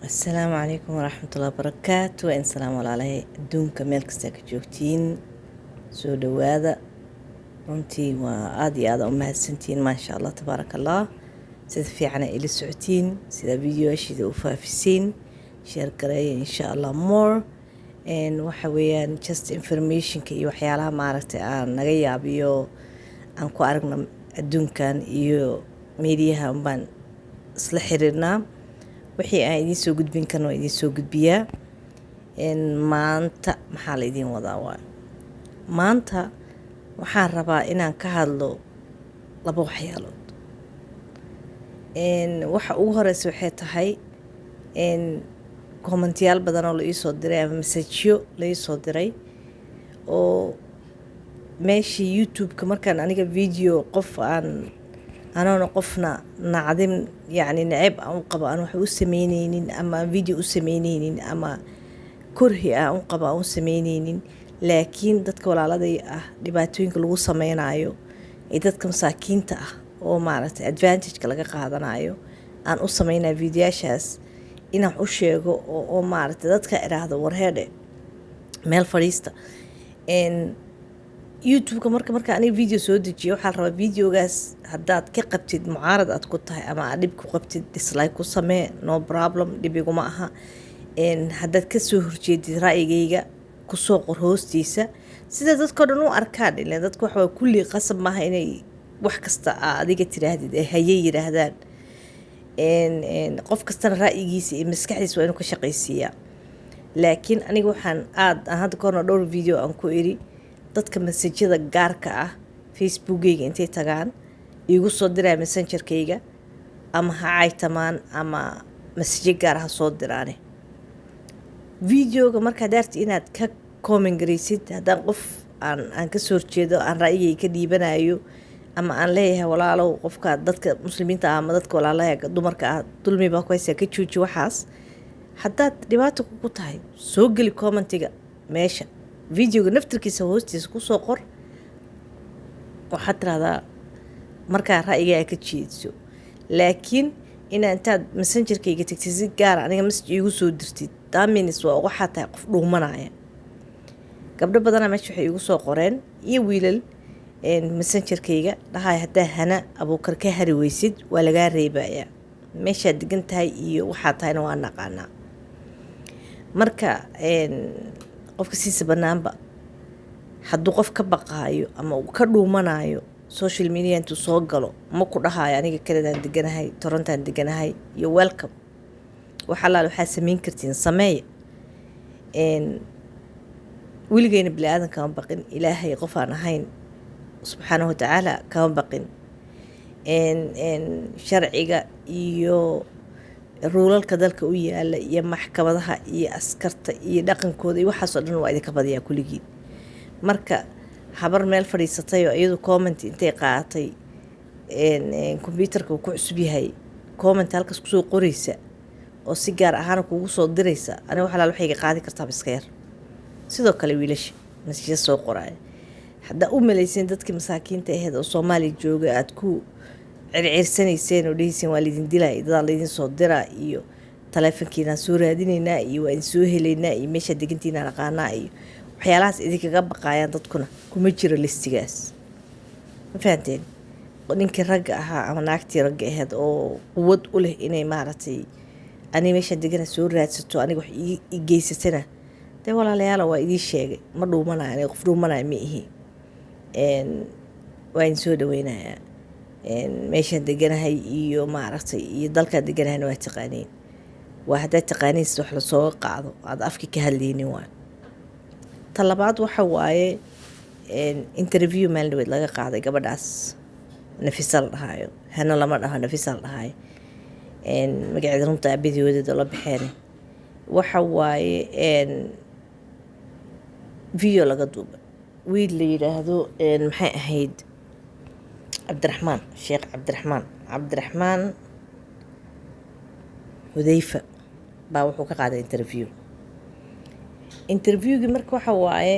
Asalaamu calaykum waraxmatullahi wabarakaatu. Waa in salaam walaalahay adduunka meel kasta ka joogtiin, soo dhawaada. Runtii waa aada iyo aada u mahadsantihiin, maasha Allah, tabaaraka Allah, sida fiicana ila socotiin, sida videoyaashiida u faafisiin, share gareeya insha Allah more. Waxa weeyaan just informationka iyo waxyaalaha maaragtay aan naga yaabiyo aan ku aragno adduunkan iyo meediyaha unbaan isla xiriirnaa. Wixii aan idiin soo gudbin karno waa idiin soo gudbiyaa. Maanta maxaa la idiin wadaa? Waay, maanta waxaan rabaa inaan ka hadlo laba waxyaalood. Waxa ugu horeysa waxay tahay commentiyaal badan oo la iisoo diray ama message-yo la iisoo diray oo meeshii YouTube-ka markaan aniga video qof aan anoona qofna nacdin, yacni neceb aan u qabo, aan wax u sameyneynin ama aan video u sameyneynin ama korhi aan u qabo aan u sameyneynin, laakiin dadka walaaladay ah dhibaatooyinka lagu sameynayo ee dadka masaakiinta ah oo maaragtay advantage-ka laga qaadanayo aan u sameynayo videoyaashaas, inaan u sheego oo maaragtay dadka idhaahdo, "Warheedhe, meel fadhiista." YouTube-ka marka aniga video soo dejiyo, waxaa la rabaa videogaas haddaad ka qabtid mucaarad aad ku tahay ama aad dhib ku qabtid, dislike ku samee, no problem, dhib iguma aha. Haddaad kasoo horjeedid ra'yigayga, kusoo qor hoostiisa sida dadkao dhan u arkaan. Ileen dadka waxa kulli qasab maaha inay wax kasta aa adiga tiraahdid ee haye yiraahdaan. Qof kastana ra'yigiisa iyo maskaxdiisa waa inuu ka shaqaysiiyaa. Laakiin aniga waxaan aada aan hadda ka horna dhowr video aan ku iri, dadka message-yada gaarka ah Facebookgayga intay tagaan iigu soo diraya Messengerkayga, ama ha caytamaan ama message gaar ha soo diraane, videoga markaa daarti inaad ka comment garaysid, haddaan qof aan kasoo horjeedo, aan ra'yigay ka dhiibanayo ama aan leeyahay, "Walaalow, qofka dadka muslimiinta ah ama dadka walaalaha dumarka ah dulmi baa ku haysaa, ka jooji waxaas," haddaad dhibaato kugu tahay, soo geli commentiga meesha videoga naftirkiisa hoostiisa kusoo qor. Waxaad tirahdaa markaa ra'yigaa ka jeediso. Laakiin inaa intaad Messengerkayga tagtid, si gaara aniga message iigu soo dirtid, damins waa waxaa tahay qof dhuumanaya. Gabdho badanaa meesha waxay iigu soo qoreen iyo wiilal Messengerkayga dhahay, "Haddaa Hana Abuukar ka hari weysid, waa lagaa reebayaa. Meeshaad degan tahay iyo waxaa tahayna waa naqaanaa." Marka qofka siisa banaanba hadduu qof ka baqaayo ama uu ka dhuumanayo social media intuu soo galo, ma ku dhahayo, "Aniga Canadaan deganahay, Torontaan deganahay," iyo "Welcome." Wax allaale waxaa sameyn kartiin sameeya. Weligeyna bini aadan kama baqin, Ilaahay qof aan ahayn subxaanahu watacaala kama baqin. Sharciga iyo rule-alka dalka u yaala iyo maxkamadaha iyo askarta iyo dhaqankooda iyo waxaasoo dhan waa idinka badiyaa kulligiin. Marka habar meel fadhiisatay oo iyadu comment intay qaadatay, computerka uu ku cusub yahay, comment halkaas kusoo qoraysa oo si gaar ahaana kugu soo diraysa, aniga wax alaal waxayga qaadi kartaa iska yar. Sidoo kale wiilasha message soo qoraaya, haddaa u malayseen dadkii masaakiinta ahayd oo Soomaaliya jooga aada ku circiirsanayseen oo dhehayseen waa laydin dilaa, dadaa laydin soo diraa iyo taleefonkiinaan soo raadinaynaa iyo waa idin soo helaynaa iyo meeshaa degantiinaan aqaanaa iyo waxyaalahaas idinkaga baqaayaan, dadkuna kuma jiro listigaas. Ma fahanteen? Ninkii ragga ahaa ama naagtii ragga ahayd oo quwad u leh inay maaragtay aniga meeshaan degana soo raadsato, aniga wax ii geysatana, dee walaalayaala, waa idiin sheegay, ma dhuumanayo aniga, qof dhuumanayo ma ihi. Waa idin soo dhaweynayaa. Meeshaan deganahay iyo maaragtay iyo dalkaan deganahayna waa taqaaniin. Waa haddaad taqaaniin sida wax lasooga qaado aad afka ka hadlaynin. Waa ta labaad, waxa waaye interview maalin dhaweed laga qaaday gabadhaas Nafisa la dhahaayo. Hana lama dhaho, Nafisa la dhahaayo, magaceeda runta abadoodeeda la baxeen. Waxa waaye video laga duubay wiil la yidhaahdo, maxay ahayd, Cabdiraxmaan Sheekh Cabdiraxmaan, Cabdiraxmaan Xudeyfa baa wuxuu ka qaaday interview. Interviewgii marka waxa waaye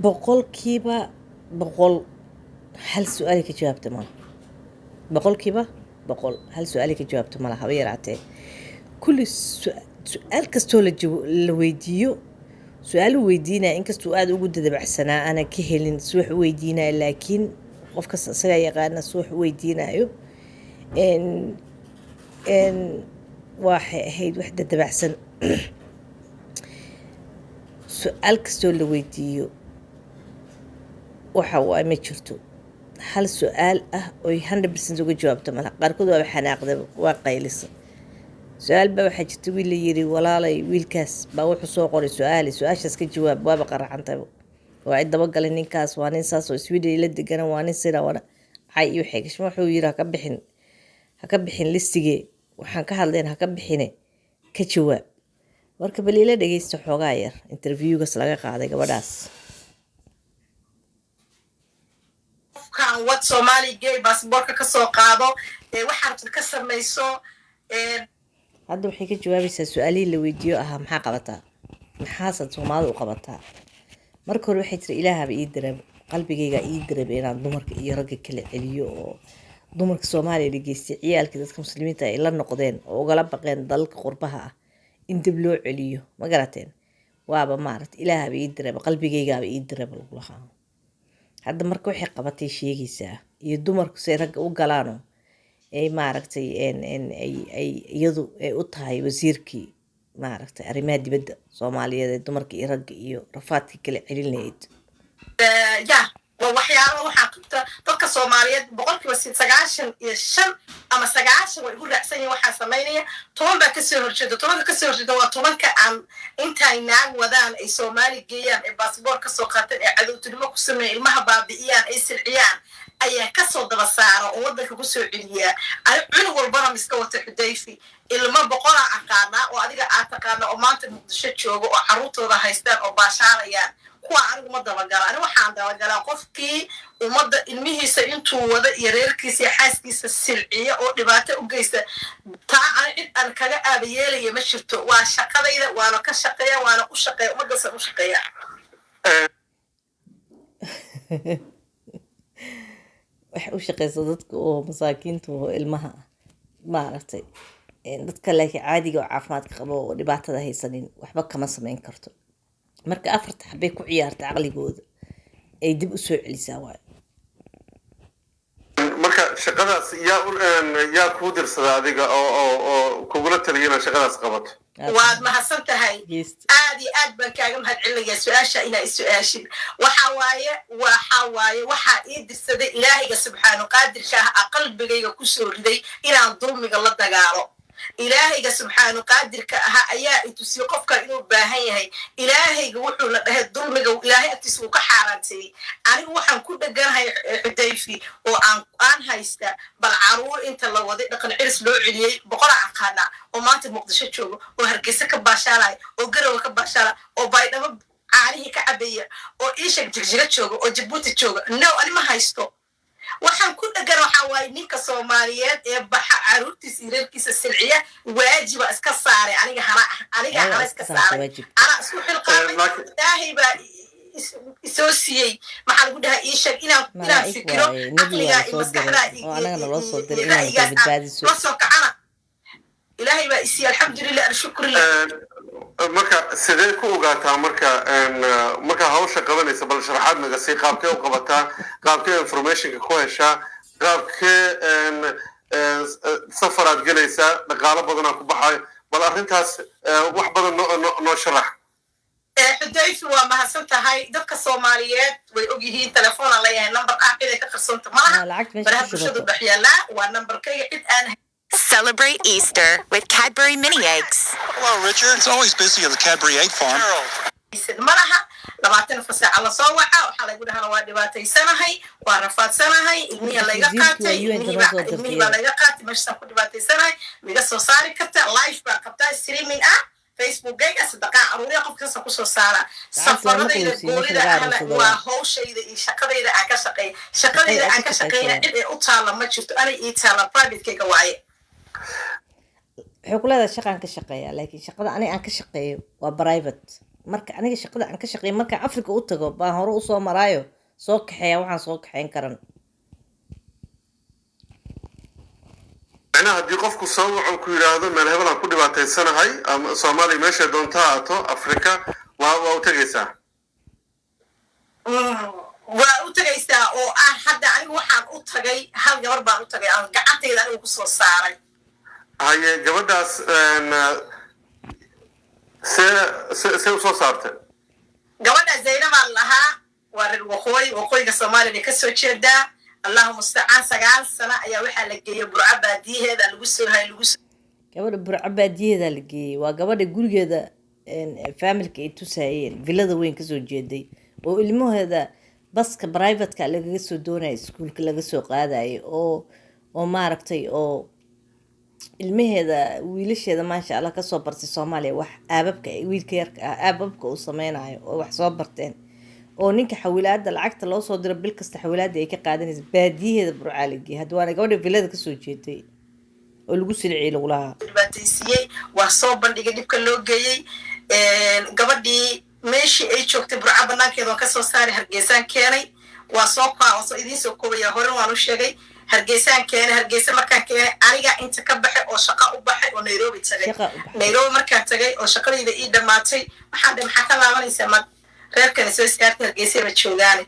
100% hal su-aalay ka jawaabta maa, 100%. boqol hal su-aalay ka jawaabto malaha, haba yaraatee. Kulli su-aal kastoo la weydiiyo, su-aalu weydiinaya, inkastuu aada ugu dadabacsanaa, aanan ka helin si wax u weydiinaya, laakiin qof kasta isagaa yaqaana si wax u weydiinayo. Waxay ahayd wax dadabacsan. Su-aal kastoo la weydiiyo waxa waay ma jirto hal su-aal ah oy 100% uga jawaabto malaha. Qaarkood waaba xanaaqdaba, waa qaylisa. Su-aal baa waxaa jirta wiil la yiri, "Walaalay, wiilkaas baa wuxuu soo qoray su-aali, su-aashaas ka jawaab." Waaba qaracantayba, waa cid dabagalay ninkaas, waa nin saas oo Sweden la degana, waa nin sida wana cay iyo waxay gashay. Wuxuu yiri, "Haka bixin, haka bixin listigee waxaan ka hadlayn, haka bixine, ka jawaab." Marka bal ila dhegeysta xoogaa yar interviewgaas laga qaaday gabadhaas. Qofkan wad Soomaali gay, baasboorka ka soo qaado, waxaad rabtid ka samayso. Hadda waxay ka jawaabaysaa su-aalihii la weydiiyo ahaa, "Maxaa qabataa? Maxaasaad Soomaalida u qabataa?" Marka hore waxay tiri, "Ilaahaba ii dirab, qalbigayga ii dirab inaan dumarka iyo ragga kala celiyo, oo dumarka Soomaaliya la geystay, ciyaalkii dadka muslimiinta ay la noqdeen oo ugala baqeen dalalka qurbaha ah, in dib loo celiyo." Ma garateen? Waaba maaragta, "Ilaahaba ii dirab, qalbigaygaaba ii dirab," lagu lahaa. Hadda marka waxay qabatay sheegaysaa iyo dumarku say ragga u galaano, ay maaragtay ay iyadu ay u tahay wasiirkii maaragtay arrimaha dibadda Soomaaliyeed ee dumarka iyo ragga iyo rafaadkii kala celin lahayd. Ya, waa waxyaaba waxaa qabta dadka Soomaaliyeed 95% ama 90 way igu raacsan yihin. Waxaa samaynaya 10 baa kasoo horjeeda. 10-ka kasoo horjeeda waa 10-ka aan intay naag wadaan ay Soomaali geeyaan, ay baasboor kasoo qaateen, ee cadowtinimo ku sameeya, ilmaha baabi'iyaan, ay silciyaan, ayaa kasoo daba saara oo waddanka kusoo celiyaa. Ani cunug walbana miska wata. Xudayfi, ilmo boqolaa aqaanaa oo adiga aad taqaana oo maanta Muqdisho jooga oo carruurtooda haystaan oo baashaalayaan. Kuwa anigu ma dabagala. Ani waxaan dabagalaa qofkii ummadda ilmihiisa intuu wada iyo reerkiisa iyo xaaskiisa silciya oo dhibaato u geysta. Taa ani cid aan kaga aabayeelaya ma jirto. Waa shaqadayda, waana ka shaqeeya, waana u shaqeeya, ummaddaasaan u shaqeeya. Waxay u shaqeysa dadka oo masaakiinta oo ilmaha ah maaragtay. Dadka laakiin caadiga oo caafimaadka qabo oo dhibaatada haysanin waxba kama sameyn karto. Marka afarta xabay ku ciyaarta caqligooda ay dib u soo celisaa waayo. Marka shaqadaas yaa kuu dirsada adiga oo kugula taliya inaad shaqadaas qabato? Waad mahadsan tahay. Geest. Aad iyo aad baan kaaga mahad celinayaa su-aasha inaa is-su-aashid. Waxa waaye waxaa ii dirsaday Ilaahayga subxaanu qaadirka ah, qalbigayga kusoo riday inaan dulmiga la dagaalo. Ilaahayga subxaanu qaadirka ahaa ayaa i tusiyey qofka inuu baahan yahay. Ilaahayga wuxuuna dhahay dulmiga Ilaahay agtiisa wuu ka xaaraanteeyey. Anigu waxaan ku dheganahay, Xudayfi, oo aan haysta bal caruur inta la waday dhaqan ciris loo celiyey, boqolaa aqaana oo maanta Muqdisho jooga, oo Hargeysa ka baashaalaya, oo Garowe ka baashaalaya, oo Baydhabo caanihii ka cabaya, oo iishag Jigjiga jooga, oo Jabuuti jooga. No, ani ma haysto. Waxaan ku dhegan waxaa waaye ninka Soomaaliyeed ee baxa caruurtiisa iyo reerkiisa silciya waajiba iska saaray. Aniga hana ah, aniga Ayaga hana iska iska saartay saaray. Waajibka. Anaa isku xilqaamay. Ilaahay baa isoo siiyey, maxaa lagu dhahaa, ii sheeg inaan Malaa'ig fikiro. waaye, nebi waa Caqligaa la iyo soo diray maskaxdaa oo annaga naloo soo iyo diray inaan kala ra'yigaas aan badbaadiso. la soo kacana Ilaahay baa isiiyey, alxamdulilah, alshukrillah. Marka sidee ku ogaataa marka markaa hawsha qabanaysa? Bal sharaxaad naga sii, qaabkee u qabataa, qaabkee informationka ku heshaa, qaabkee safaraad gelaysaa, dhaqaalo badanaa ku baxayo? Bal arrintaas wax badan noo sharax. Xudayfi, waa mahadsan tahay. Dadka Soomaaliyeed way og yihiin, telefoonaan leeyahay, number ah cid ay ka qarsoonta malaha. Aa, lacagta meesha Baraha ku bulshadu shubato. dhex yaallaa, waa numberkayga, cid aan Celebrate Easter with Cadbury Mini Eggs. Hello, Richard. It's always busy at the Cadbury Egg Farm. Haysan malaha. 24 saaca lasoo waca, waxaa laygu dhahana, "Waa dhibaataysanahay, waa rafaadsanahay, ilmihii layga Wasiirkii waa qaatay, UN ilmihii noo baa soo dirtay ilmihii baa iyada. layga qaatay, meeshaasaan ku dhibaataysanahay, miga soo saari karta?" Live baan qabtaa, streaming ah, Facebookgayga, sadaqaa aruuriya, qof kasta kusoo saara. Lacagta waa ma Safaradayda quusiin meesha goonida laga ahna aruursado. waa Waa hawshayda iyo shaqadayda aan ka shaqeeya. Shaqada Shaqadayda aad aan ka ka shaqeyso shaqeeyna waa cid ay u taalla ma jirto, anay ii taalla, privatekayga waaye. Waxay ku leedahay shaqaan ka shaqeeyaa, laakiin shaqada aniga aan ka shaqeeyo waa private. Marka aniga shaqada aan ka shaqeeyo, markaan Africa u tago baan hore usoo maraayo, soo kaxeeya waxaan soo kaxeyn karan. Macnaha haddii qofku soo waco ku yidhaahdo meel hebel aan ku dhibaataysanahay, ama Soomaaliya meesha doonta ha ahaato, Afrika, waa u tegaysaa? Waa u tagaysaa oo ah hadda anigu waxaan u tagay hal gabar baan u tagay aan gacantayda anigu kusoo saaray. Haye, gabadhaas see usoo saartay? Gabadha Zaynabaan lahaa, waa reer waqooyi, waqooyiga Soomaaliya bay kasoo jeedaa. Allahu mustacaan, 9 sano ayaa waxaa la geeyey Burco baadiyaheeda lagu soo hay lagu soo Gabadha Burco baadiyaheeda la geeyey waa gabadha gurigeeda family-ka ay tusaayeen, villada weyn kasoo jeeday oo ilmaheeda baska private-ka lagaga soo doonaya, iskuulka laga soo qaadayo, oo maaragtay oo ilmaheeda wiilasheeda maasha Allah kasoo bartay Soomaaliya wax aababka wiilka yarka ah aababka uu sameynayo oo wax soo barteen, oo ninka xawilaada lacagta loo soo diro bil kasta xawilaada ay ka qaadanaysa, baadiyaheeda Burcaa la geeyey. Hadda waana gabadha villada kasoo jeeday oo lagu silciyey lagu lahaa. Dhibaataysiiyey, waa soo bandhigay dhibka loo geeyey gabadhii. Meeshii ay joogtay Burca banaankeeda waan kasoo saaray, Hargeysaan keenay. Waa soo waa soo idiin soo koobaya, hore waan u sheegay. Hargeysaan keenay. Hargeysa markaan keenay, aniga inta ka baxay oo shaqa u baxay oo Nairobi tagay. Shaqa u baxay. Nairobi markaan tagay oo shaqadayda ii dhammaatay, waxaan dhahay, maxaa ka laabanaysaa? Ma reerkani soo istaartay? Hargeysaba joogaane.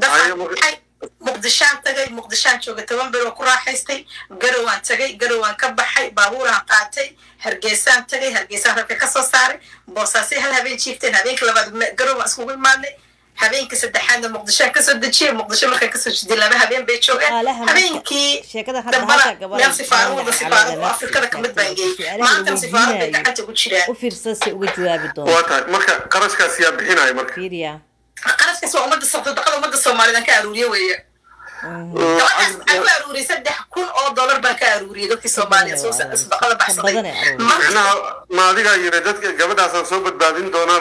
Haye, Baxay, Muqdishaan tagay. Muqdishaan jooga 10 beri oo ku raaxaystay. Garowaan tagay, Garowaan ka baxay, baabuuraan qaatay, Hargeysaan tagay. Hargeysaan rarka ka soo saaray. Boosaasay hal habeen jiifteen. Habeenka labaad Garow waan iskugu imaadnay. Habeenka saddexaadna Muqdishoan kasoo dejiyey. Muqdisho markaan kasoo dejiyey, 2 habeen bay joogeen. Su'aalaha marka Habeenkii sheekada hadda dambana halka gabar meel sifaarad wada, sifaarad oo Afrikada kamid baan geeyey. su-aalaha la Maantana sifaarad bay weydiinayo gacanta ugu jiraan. U fiirsada si uga jawaabi doonto. Waa tahay. Marka qarashkaas yaa bixinaya marka? Fiiriya. Qarashkaas waa ummadda, sadaqada ummadda Soomaalidan ka aruuriye weeye. Gabadhaas waxaan ku aruuriyey $3000 baan ka aruuriyey dadkii Soomaaliya soo sadaqada baxsaday. Badan ay aruuriyeen. Marka Micnaha ma adigaa yiri dadka gabadhaasaan soo badbaadin doonaa,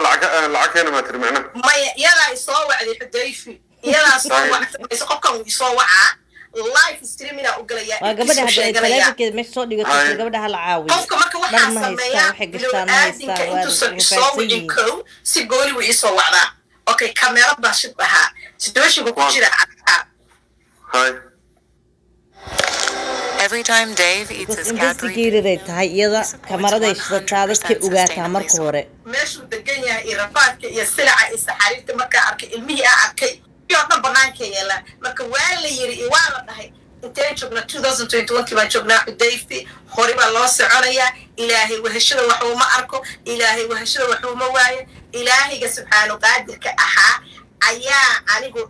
lacag keena maa tiri macnaha? Maya, iyadaa isoo wacday, Xudayfi iyadaa soo wacday. Qofkan wuu isoo wacaa, live streaming-aa u galayaa, Waa gabadha dhibkiisuu hadda ay sheeganayaa. taleefankeeda meesha soo dhigato. Gabadha hala caawiyo. Qofka marka Dhar waxaa ma haystaan, sameeyaa waxay gashtaan ma bilowaaadinka haystaan, waa intuusan isoo rafaadsan wicin yihiin. kow si gooni wuu isoo wacdaa. Okay, camera baa shid ahaa, situationka ku jira caddaa. Hay. Every time Dave eats Because his Cadbury investigator ay tahay iyada, kamaraday shidataa, dadkay ogaataa marka hore. Meeshuu degan yahay iyo rafaadka iyo silaca iyo saxariirta markaa arkay, ilmihii aa arkay oo dhan banaanka yeelaan. Marka waa la yiri iyo waa la dhahay, inteen joognaa? 2021 baan joognaa, Xudayfi. Hore baa loo soconayaa. Ilaahay waheshada waxuuma arko, Ilaahay waheshada waxuuma waayo. Ilaahayga subxaanu qaadirka ahaa ayaa anigu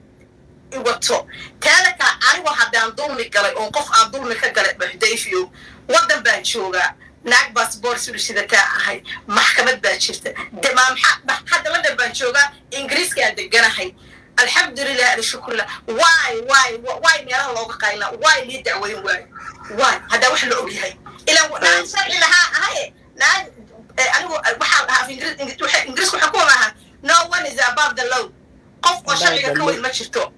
iwato. Teeda kale, anigu haddaan dulmi galay oon qof aan dulmi ka galay, Xudayfiyo, waddan baan joogaa, naag baasboor sidataa ahay, maxkamad baa jirta. Hadda London baan joogaa, Ingiriiskaan deganahay, alxamdulilah, alshukurlah. Why, why, why meelaha looga qaylaa? Why lii dacweyn waayo? Why haddaa wax la ogyahay ilan naag sharci lahaa ahaye? Naag anigu waxaan dhahaa af Ingiriisku waxay ku wadahaan, "No one is above the law." Qof oo sharciga ka weyn ma jirto.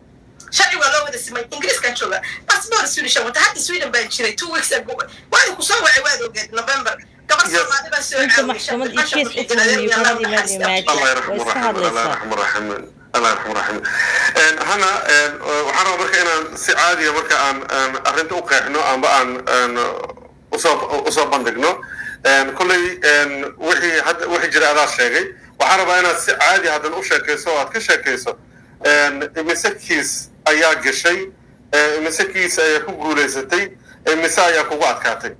Sharci waa loo wada simay. Ingiriiskaan jooga, passport Swedish wata. Hadda Sweden baan jiray 2 weeks ago, waadi kusoo wacay, waad ogeed November, gabar Soomaali baan soo Inta caawiyay. maxkamad iyo case u furmiyo cannot imagine. Allah Way yarxam iska raxim Allah hadlaysaa. yarxam raximin, Allah yarxam raxim. Hana, waxaan rabaa marka inaan si caadiya marka aan arrinta u qeexno amba aan usoo bandhigno. Kolley wixii hadda wixii jira adaa sheegay. Waxaan rabaa inaad si caadi haddana u sheekayso oo aad ka sheekayso imise kiis ayaa gashay, imise kiis ayaa ku guulaysatay, imise ayaa kugu adkaatay.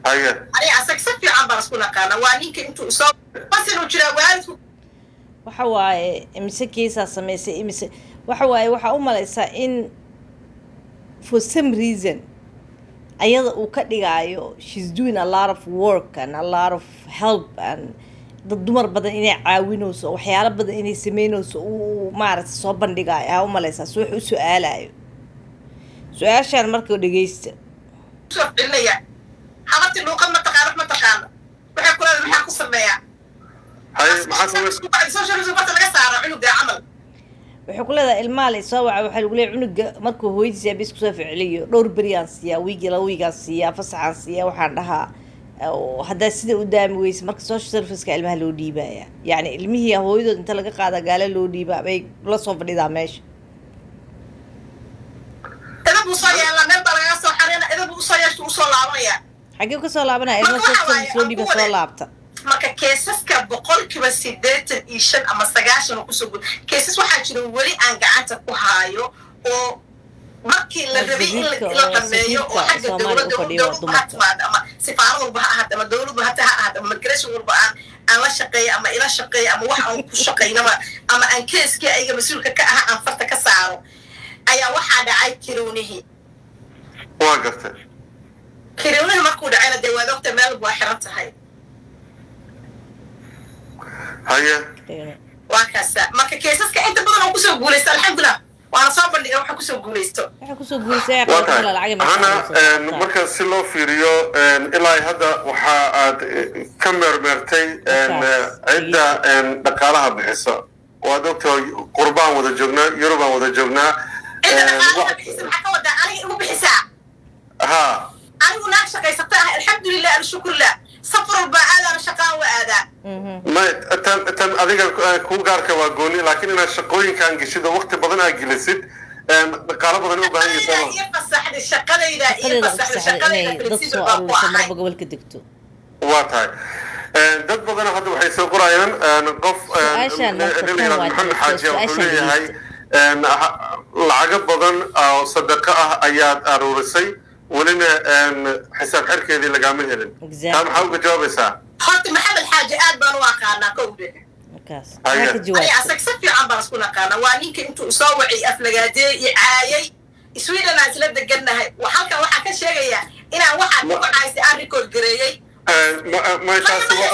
Haye. Ani asag si fiican baan isku naqaana. Waa ninka intuu isoo bas inuu jiraa waalidku. Waxa waaye, imise kiisaa samaysay, imise waxa waaye? Waxaa u malaysaa in for some reason ayada uu ka dhigaayo she's doing a lot of work and a lot of help and dad dumar badan inay caawinayso, waxyaalo badan inay sameynayso, uu maaragtay soo bandhigaayo aa u malaysaa. Si wax u su-aalayo su-aashaan marka dhegeysta. Soo celinaya habarti, luuqad ma taqaano, wax ma taqaano. Waxay ku leedahay, maxaa ku sameeyaa? Haye, maxaa samaysa? Social media marka laga saara cunuga camal. Waxay ku leedahay ilmaha la soo waca, waxaa lagu leeyahay cunuga markuu hooyadiis aabiis kusoo ficiliyo, dhowr beriyaan siiyaa, wiigi 2 wiigaan siiyaa, fasaxaan siiyaa. Waxaan dhahaa oo haddaa sida u daami weyse, marka social serviceka ilmaha loo dhiibaya. Yacni ilmihii hooyadood inta laga qaada gaala loo dhiibaa, bay la soo fadhidaa meesha. Edab buu soo yeelaa, meel baa lagaga soo xareena. Edab buu usoo yeeshay. Next wuu soo laabanaya. Xaggee kasoo laabanaya ilmo? Marka waxa waaye, soo dhiiba aan ku soo wade- laabta. Marka cases-ka 85% ama 90 oo kusoo gud cases waxaa jira weli aan gacanta ku haayo oo markii la rabay in Safiirka la oo dhameeyo oo safiirka xagga Soomaaliya u dowladda fadhiyo waa dowladba ha dumarka. timaado ama sifaarad walba ha ahaato ama dowladba hata ha ahaato ama migration walba aan la shaqeeyo ama ila shaqeeyo ama wax aan ku shaqaynaba ama aan case-kii ayaga mas-uulka ka aha aan farta ka saaro, ayaa waxaa dhacay kirownihii. Waa gartay. Kirownihii markuu dhacayna, dee waad ogta, meel waa xiran tahay. Haye. Waa kaasa. Marka cases-ka inta badan oo kusoo guulaysto, alxamdulilah, waana soo bandhiga waxa kusoo guulaysto. Waxaa kusoo guurisay Waa tahay. lacag. Hana, marka si loo fiiriyo, ilaa hadda waxa aad ka meermeertay cidda dhaqaalaha bixisa. Waad ogtahay, qurbaan wada joognaa, Yurubaan wada joognaa. Cidda dhaqaalaha bixisa maxaa ka wadaa? Aniga igu bixisaa? Ha. Anigu naag shaqaysata ah, alxamdulilah, alshukurlah. Safar walbaa aadaana, shaqaan wa aadaa. May, tan adiga kuu gaarka waa gooni, laakiin inaad shaqooyinkan geshid oo waqti badan aad gelisid, dhaqaalo badan u baahan yahay. Shaqadayda iyo fasaxda shaqadayda iyo shaqadeeda fasaxda ufasaxday shaqadayda inay dad flexible soo baan ku aruurso ahay. Marba gobolka degto. Waa tahay. Dad badan hadda waxay soo qorayaan, qof Su-aashaan marka nin la yidhahdo tan waa Maxamed Xaaji wuxuu su-aashaan leeyahay, lacago badan oo sadaqo ah ayaad aruurisay, welina xisaab xirkeedii lagaama helin. Taa maxaa uga jawaabaysaa? Horta Maxamed Xaaji aad baan u aqaanaa, kowde. Markaas Haye. maxaa ka Ani jawaabtay? Asag si fiican baan isku naqaanaa. Waa ninka intuu soo wacay aflagaadeey iyo caayay. Sweden aan isla degannahay. Halkan waxaan ka sheegayaa inaan waxaad ku caysay aan record gareeyey. Ma taasi waa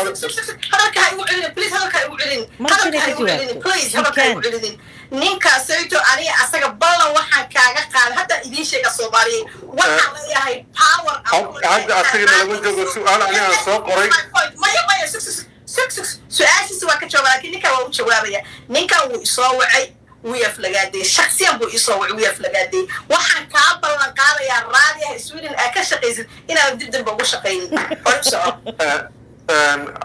Hadalka ha igu celinin, please. Hadalka ha igu celinin. Marka Hadalka ha inay ka igu celinin, jawaabto. please. She Hadalka ha igu can. celinin. Ninkaasayto aniga asaga ballan waxaan kaaga qaaday, hadda idiin sheega Soomaaliyeed, waxaan leeyahay power aan ku leeyahay. Hadda asagana lama joogo, su'aal aniga aan soo qoray. Maya, maya, sug, sug, sug, sug. Su-aashiisa waa ka jawaaba, laakiin ninkan waa u jawaabaya. Ninkan wuu isoo wacay, wuu aflagaadeeyey. Shaksiyan buu isoo wacay, wuu aflagaadeeyey. Waxaan kaa ballan qaadayaa raadiyaha Sweden aa ka shaqaysid inaadan dib dambe ugu shaqaynin. Hore u soco.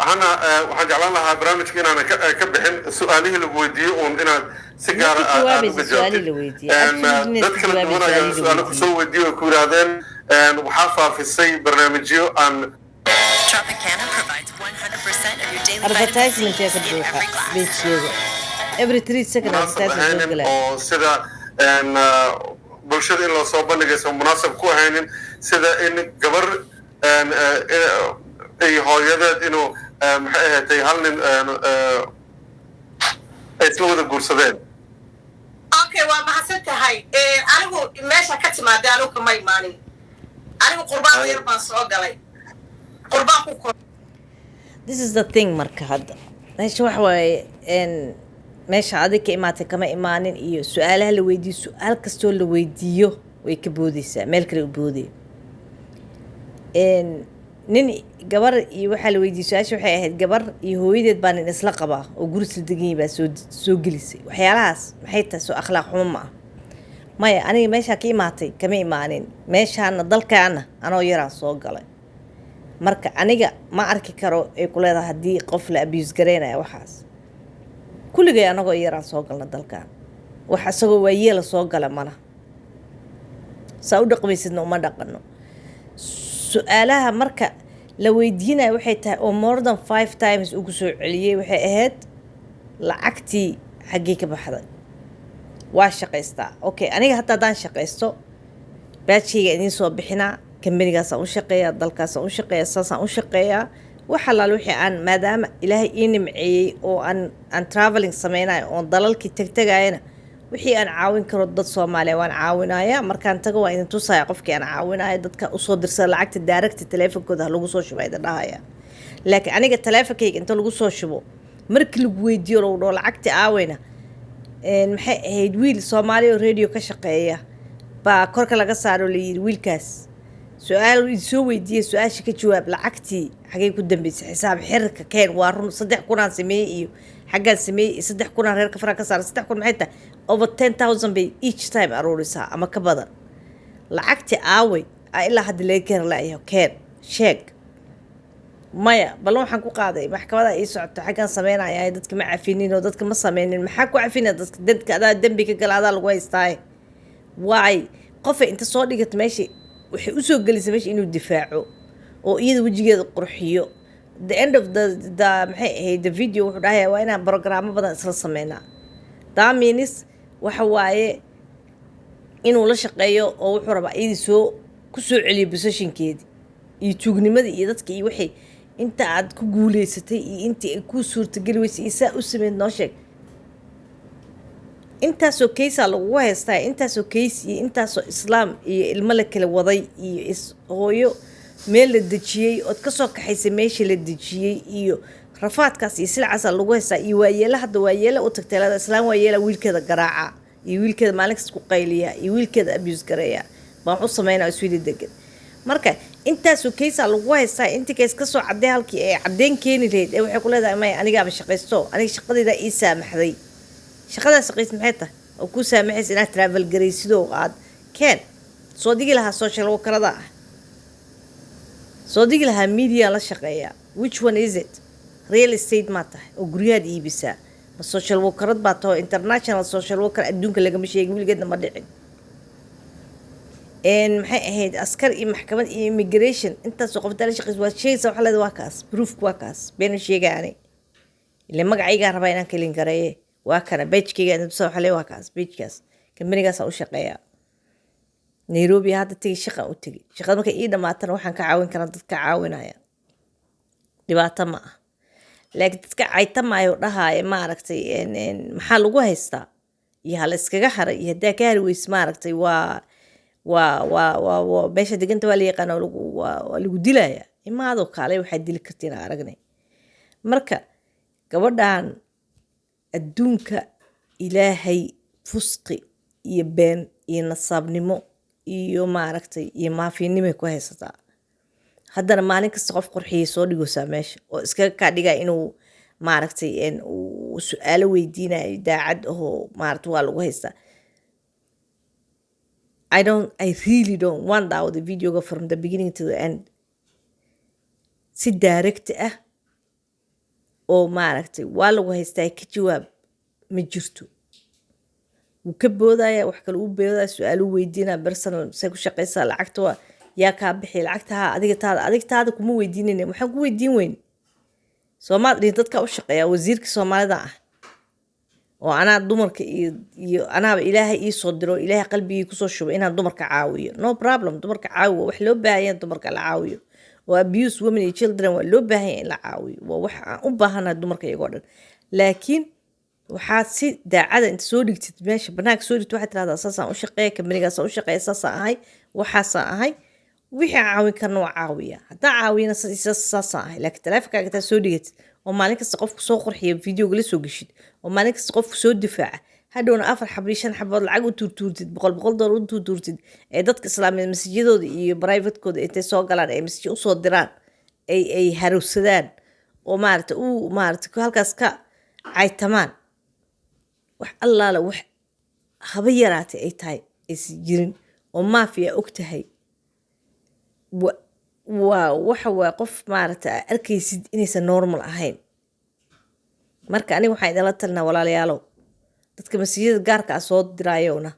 Hana, waxaan jeclaan lahaa barnaamijka inaanan ka bixin su-aalihii lagu weydiiyey uun inaad si Ma gaara ka aad jawaabaysa uga su-aalihii jawaabtid. la weydiiyey? Absolutely Dad ka kala jawaabaysa duwan ayaa su-aalihii la su-aalo kusoo weydiiyey oo ku yidhaahdeen, waxaa faafisay barnaamijyo aan Tropicana provides 100% of your daily Advertisement vitamin yaa ka C in buuxa every glass. page-keeda. Every 3 second munaasab advertisement soo ahaynin galaya. oo sida bulshada in loo soo bandhigaysa munaasab ku ahaynin, sida in gabar iyo hooyadeed inuu maxay ahaatay hal nin ay isla wada guursadeen. Okay, waa mahadsan tahay. Anigu meesha ka timaada anigu kama imaanin. Anigu qurbaan yar baan soo galay, qurbaan ku kor. This is the thing. Marka hadda meesha waxa waaye, meesha adig ka imaatay kama imaanin iyo su-aalaha la weydiiyo, su-aal kastoo la weydiiyo way ka boodeysaa, meel kale u boodaya. Nin gabar iyo waxaa la weydiiyey, su-aasha waxay ahayd gabar iyo hooyadeed baa nin isla qabaa oo guri isla degan yahay baa soo gelisay. Waxyaalahaas maxay tahay? Soo akhlaaq xumo ma ah? Maya, aniga meeshaa ka imaatay kama imaanin. Meeshaana dalkaana anoo yaraan soo galay. Marka aniga ma arki karo ay ku leedahay haddii qof la abuse gareynaya. Waxaas kulligay anagoo yaraan soo galna dalkan, wax isagoo waayeela soo gala mana saa u dhaqmaysidna uma dhaqano. Su-aalaha marka la weydiinaya waxay tahay oo more than five times ugu soo celiyey waxay ahayd lacagtii xaggee ka baxday? Waa shaqaystaa. Okay, aniga hadda haddaan shaqaysto, baajkayga idiin soo bixinaa, kambanigaasaan u shaqeeyaa, dalkaasaan u shaqeeyaa, saasaan u shaqeeyaa. Wax allaal wixii aan maadaama Ilaahay ii nimceeyey oo aan traveling sameynayo oon dalalkii tegtegayana, wixii aan caawin karo dad Soomaaliya waan caawinaya. Markaan tago waan idin tusaya qofkii aan caawinaya. Dadka usoo dirsada lacagta direct taleefonkooda ha lagu soo shuba idin dhahaya, laakiin aniga taleefonkayga inta lagu soo shubo, markii lagu weydiiyo lagu dhaho lacagti aaweyna, maxay ahayd, wiil Soomaaliya oo radio ka shaqeeya baa korka laga saaro, layidhi wiilkaas su-aal soo weydiiyey, su-aasha ka jawaab, lacagtii xagay ku dambeysay, xisaab xirka keen. Waa run, 3000-aan sameeyey iyo xaggaan sameeyey iyo 3000-aan reerka faraa ka saaray. 3000 maxay tahay? Over 10,000 bay each time aruurisaa ama ka badan. Lacagti aawey a ilaa hadda laga keeni laayaho? Keen, sheeg. Maya, ballan waxaan ku qaaday maxkamada ii socoto, xaggaan sameynaya, dadka ma cafinin oo dadka ma sameynin. Maxaa ku cafinaya dadka? Dadka adaa dembi ka gala, adaa lagu haystaaye. Waay qofay inta soo dhigato meeshii Waxay usoo gelisay meesha inuu difaaco oo iyada wejigeeda qurxiyo. The end of the maxay ahayd, the video, wuxuu dhahayaa waa inaan programmo badan isla sameynaa. That means waxa waaye inuu la shaqeeyo oo wuxuu rabaa iyadii soo ku soo celiyo positionkeedii iyo tuugnimadii iyo dadka iyo wixii inta aad ku guuleysatay iyo intii ay kuu suurtageli weysay iyo saa u sameyd. Noo sheeg, intaasoo case aa lagugu haystaa, intaasoo case iyo intaasoo islaam iyo ilmo la kala waday iyo is hooyo meel la dejiyey ood kasoo kaxaysay meeshii la dejiyey iyo rafaadkaas iyo silcaasaa lagu haystaa iyo waayeela. Hadda waayeela u tagtay leeda islaam waayeela wiilkeeda garaaca iyo wiilkeeda maalin kasta ku qayliya iyo wiilkeeda abuse gareeya baan wax u sameynaa iswidi degan. Marka intaasoo case aa lagu haystaa, intii case kasoo cadday, halkii ay caddeyn keeni lahayd ee waxay ku leedahay maya, anigaaba shaqaysto, aniga shaqadaydaa ii saamaxday. Shaqadaa shaqays maxay tahay oo kuu saamaxaysa inaad travel garaysid oo aad keen soo digi lahaa social workerada ah, soo digi lahaa media la shaqeeya? Which one is it? Real estate maa tahay oo guryahaad iibisaa, ma social workerad baa tahay oo international social worker adduunka lagama sheegin, weligeedna ma dhicin? Maxay ahayd, askar iyo maxkamad iyo immigration intaasoo qof la shaqeysa waad sheegaysaa. Waxaa leedahay waa kaas proofka, waa kaas, beena sheegaya ani ile magacaygaa rabaa inaan kelin gareeye. Waa kana pagekayga tusa, waxaa leeyahay waa kaas pagekaas, kambanigaasaa u shaqeeyaa. Nairobi hadda tegi, shaqaan u tegi. Shaqada markay ii dhamaatana waxaan ka caawin karaa dadka caawinaya, dhibaato ma ah. Laakiin dadka caytamaayo dhahaaya, maaragtay, maxaa lagu haystaa iyo hala iskaga haray iyo haddaa ka hari weyse, maaragtay, waa meesha deganta waa la yaqaana, waa lagu dilaya. Imaadoo kaale waxaad dili kartiin aragnay. Marka gabadhan adduunka ilaahay fusqi iyo been iyo nasaabnimo iyo, maaragtay, iyo maafiinimay ku haysataa. Haddana maalin kasta qof qurxiyay soo dhigaysaa meesha oo iskaga kaa dhigaya inuu, maaragtay, uu su-aalo weydiinayo daacad ahoo, maaragtay, waa lagu haystaa. I don't, I really don't want the videoga from the beginning to the end si direct ah oo, maaragtay, waa lagu haystaa ka jawaab ma jirto. Wuu ka boodaya, wax kale uu boodaya, su-aal uu weydiinaya personal: say ku shaqaysaa lacagta, waa yaa kaa bixiya lacagta? Haa, adiga taada, adiga taada kuma weydiinayna. Waxaan ku weydiin weyn, soomaad dhihin dadka u shaqeeya wasiirka soomaalida ah oo anaa dumarka iyo anaaba ilaahay ii soo diro, ilaahay qalbigii kusoo shubay inaan dumarka caawiyo. No problem, dumarka caawiyo, wax loo baahan yahay dumarka la caawiyo oo abuse women iyo children waa loo baahan yahay in la caawiyo, waa wax aan u baahanahay dumarka iyagoo dhan. Laakiin waxaad si daacada inta soo dhigtid meesha banaanka soo dhigtid, waxaad tirahdaa saasaan u shaqeeya, kambanigaasaan u shaqeeya, saasaan ahay, waxaasaan ahay, wixii aan caawin karna waa caawiya, haddaan caawiyana saasaan ahay. Laakiin taleefonkaaga intaad soo dhigatid oo maalin kasta qofku soo qurxiya videoga la soo geshid oo maalin kasta qofku soo difaaca, hadhowna afar xabo iyo shan xabood lacag u tuurtuurtid, boqol boqol dollar u tuurtuurtid, ee dadka islaamiyeed masajyadooda iyo privatekooda intay soo galaan ay message usoo diraan, ay harowsadaan oo, maaragta, u, maaragta, halkaas ka caytamaan, wax allaala wax haba yaraatay ay tahay aysan jirin oo maafiya og tahay, waa waxa waa qof, maaragta, aa arkaysid inaysan normal ahayn. Marka aniga waxaan idinla talinaa, walaalayaalow, dadka messageyada gaarka ah soo diraayowna,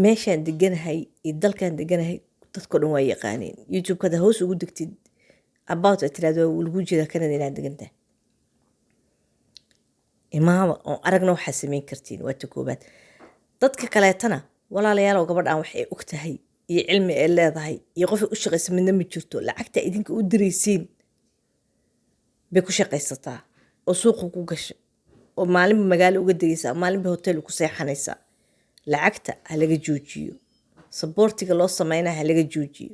meeshaan deganahay iyo dalkaan deganahay dadkao dhan waa yaqaaneen. YouTube-ka haddaa hoos ugu degtid, about aad tirahdo, waa lagu jeedaa Canada inaad degan tahay. Imaama oo aragna waxaa sameyn kartiin. Waa ta koobaad. Dadka kaleetana, walaalayaalow, gabadhan wax ay og tahay iyo cilmi ay leedahay iyo qofay u shaqaysa midna ma jirto. Lacagta idinka u diraysiin bay ku shaqaysataa oo suuqa ku gasha oo maalinba magaalo uga degaysaa, maalinba hotel ku seexanaysaa. Lacagta ha laga joojiyo, supportiga loo sameynaya ha laga joojiyo.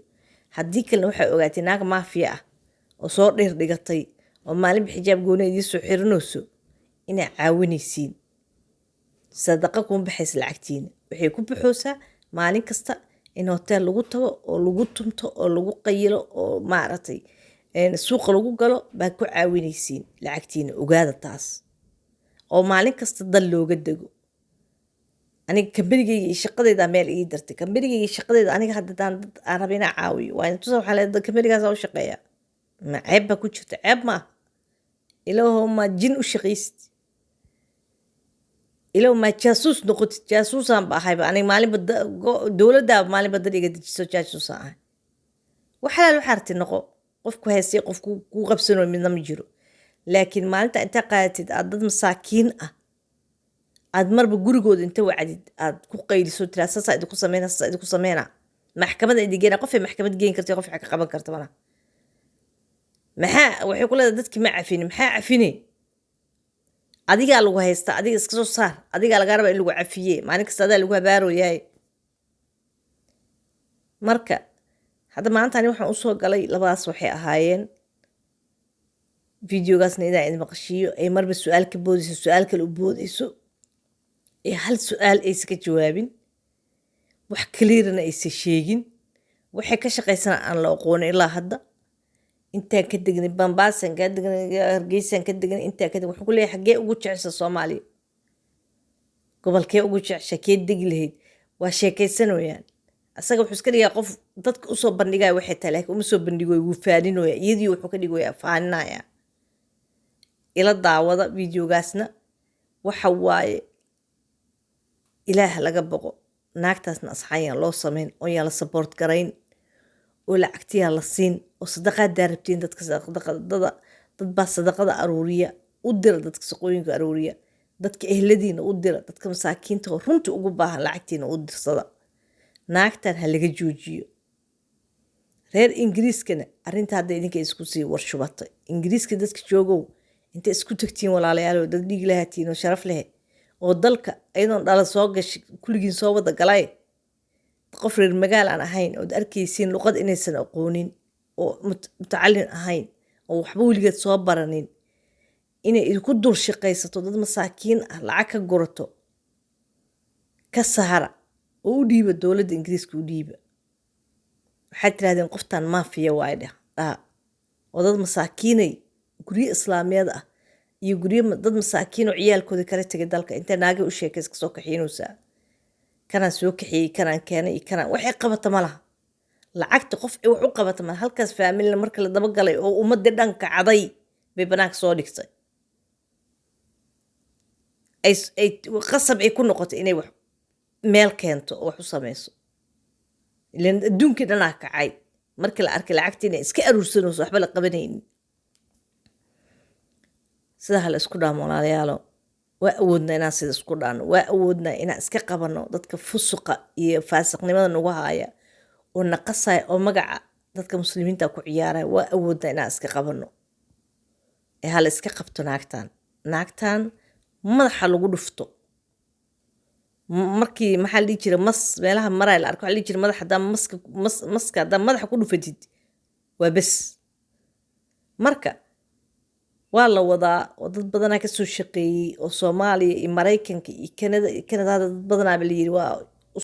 Haddii kalena waxay ogaatay naag maafiya ah oo soo dhir dhigatay oo maalinba xijaab gooni idiin soo xirinayso inaa caawinaysiin. Sadaqa kuma baxaysa lacagtiina, waxay ku baxoosaa maalin kasta in hotel lagu tago oo lagu tunto oo lagu qayilo oo, maaragtay, suuqa lagu galo baa ku caawinaysiin lacagtiina. Ogaada taas oo maalin kasta dal looga dego. Aniga kambanigayga iyo shaqadayda meel ii dartay, kambanigayga iyo shaqadayda. Aniga haddaan dad aan raba inaan caawiyo, waa in tusa waxaa leedahay kambanigaasa u shaqeeya. Ma ceeb baa ku jirta? Ceeb ma ah. Ilaahow, ma jin u shaqaysid? Ilow maa jaasuus noqotid? Jaasuusaan ba ahayba aniga. Maalinba dowladdaaba maalinba dad iga dejiso, jaasuusaan ahay. Wax xalaal waxaa rabtid noqo. Qofku haystay, qof kuu qabsanoo midna ma jiro. Laakiin maalinta intaa qaadatid aad dad masaakiin ah aad marba gurigooda inta wacdid aad ku qayliso, tiraa saasaa idinku sameyna, saasaa idinku sameyna, maxkamada idin geena. Qofay maxkamad geen karta, qof ka qaban karta malaha. Maxaa waxay ku leedahay? Dadkii ma cafini. Maxaa cafine? Adigaa lagu haystaa, adiga iska soo saar. Adigaa lagaa rabaa in lagu cafiye. Maalin kasta adaa lagu habaarooyaay. Marka hadda maanta ani waxaan usoo galay labadaas waxay ahaayeen videogaasna inaan idin maqashiiyo. Ay marba su-aal ka boodayso, su-aal kale u boodayso, ee hal su-aal aysa ka jawaabin, wax clearna aysa sheegin, waxay ka shaqaysana aan la aqoonin ilaa hadda. Intaan ka degnay Bambaasaan ka degnay, Hargeysaan ka degnay, intaan ka degnay. Wuxuu ku leeyahay, xaggee ugu jecesha Soomaaliya? Gobolkee ugu jecesha? Kee degi lahayd? Waa sheekaysanayaan. Asaga wuxuu iska dhigaa qof dadka usoo bandhigaya waxay tahay, laakiin uma soo bandhigoy, wuu faaninooya. Iyadii wuxuu ka dhigoyaa faaninaya. Ila daawada videogaasna. Waxa waaye, Ilaah laga boqo. Naagtaasna asxaanyaan loo samayn oo yaan la support garayn oo lacagtiyaa la siin oo sadaqaadaa rabtiin. Dadka sadaqada, dad baa sadaqada aruuriya, u dira dadka shaqooyinka aruuriya, dadka ehladiina u dira, dadka masaakiinta oo runtii ugu baahan lacagtiina u dirsada. Naagtan ha laga joojiyo. Reer Ingiriiskana arrinta hadda idinka isku sii warshubatay. Ingiriiska dadka joogow, inta isku tagtiin walaalayaal, oo dad dhiig lahatiin oo sharaf leh oo dalka iyadoon dhala soo gashay, kulligiin soo wada galay, qof reer magaal aan ahayn ood arkaysiin luqad inaysan aqoonin oo mutacalin ahayn oo waxba weligeed soo baranin, inay idinku dul shaqaysato, dad masaakiin ah lacag ka gurato, ka saara oo u dhiiba dowladda Ingiriiska. U dhiiba, waxaad tirahdeen qoftan maafiya waay dheh dhaha, oo dad masaakiinay guryo islaamiyaed ah iyo guryo dad masaakiin oo ciyaalkooda kala tegay dalka intay naagay u sheekays kasoo kaxiinaysaa. Kanaan soo kaxiyey, kanaan keenay iyo kanaan. Waxay qabata ma laha. Lacagta qof ay wax u qabata malaha. Halkaas faamilina marka la dabagalay oo ummadii dhan kacday bay banaanka soo dhigtay. Ay qasab ay ku noqotay inay wax meel keento oo wax u sameyso, ilan adduunkii dhanaa kacay markii la arkay lacagtii inay iska aruursanayso, waxba la qabanaynin. Sidaa hala isku dhaamo, walaalayaalo. Waa awoodnaa inaan sida isku dhaano, waa awoodnaa inaan iska qabano dadka fusuqa iyo faasiqnimada nagu haaya oo naqasaya oo magaca dadka muslimiinta ku ciyaaraya. Waa awoodnaa inaan iska qabano ee hala iska qabto naagtan. Naagtan madaxa lagu dhufto. Markii maxaa la dhihi jiray, mas meelaha maraya la arko, waxaa la dhihi jiray madax haddaa maska mas maska haddaa madaxa ku dhufatid waa bes. Marka waa la wadaa oo dad badanaa kasoo shaqeeyey oo Soomaaliya iyo Maraykanka iyo Kanada. Kanada hadda dad badanaaba la yiri waa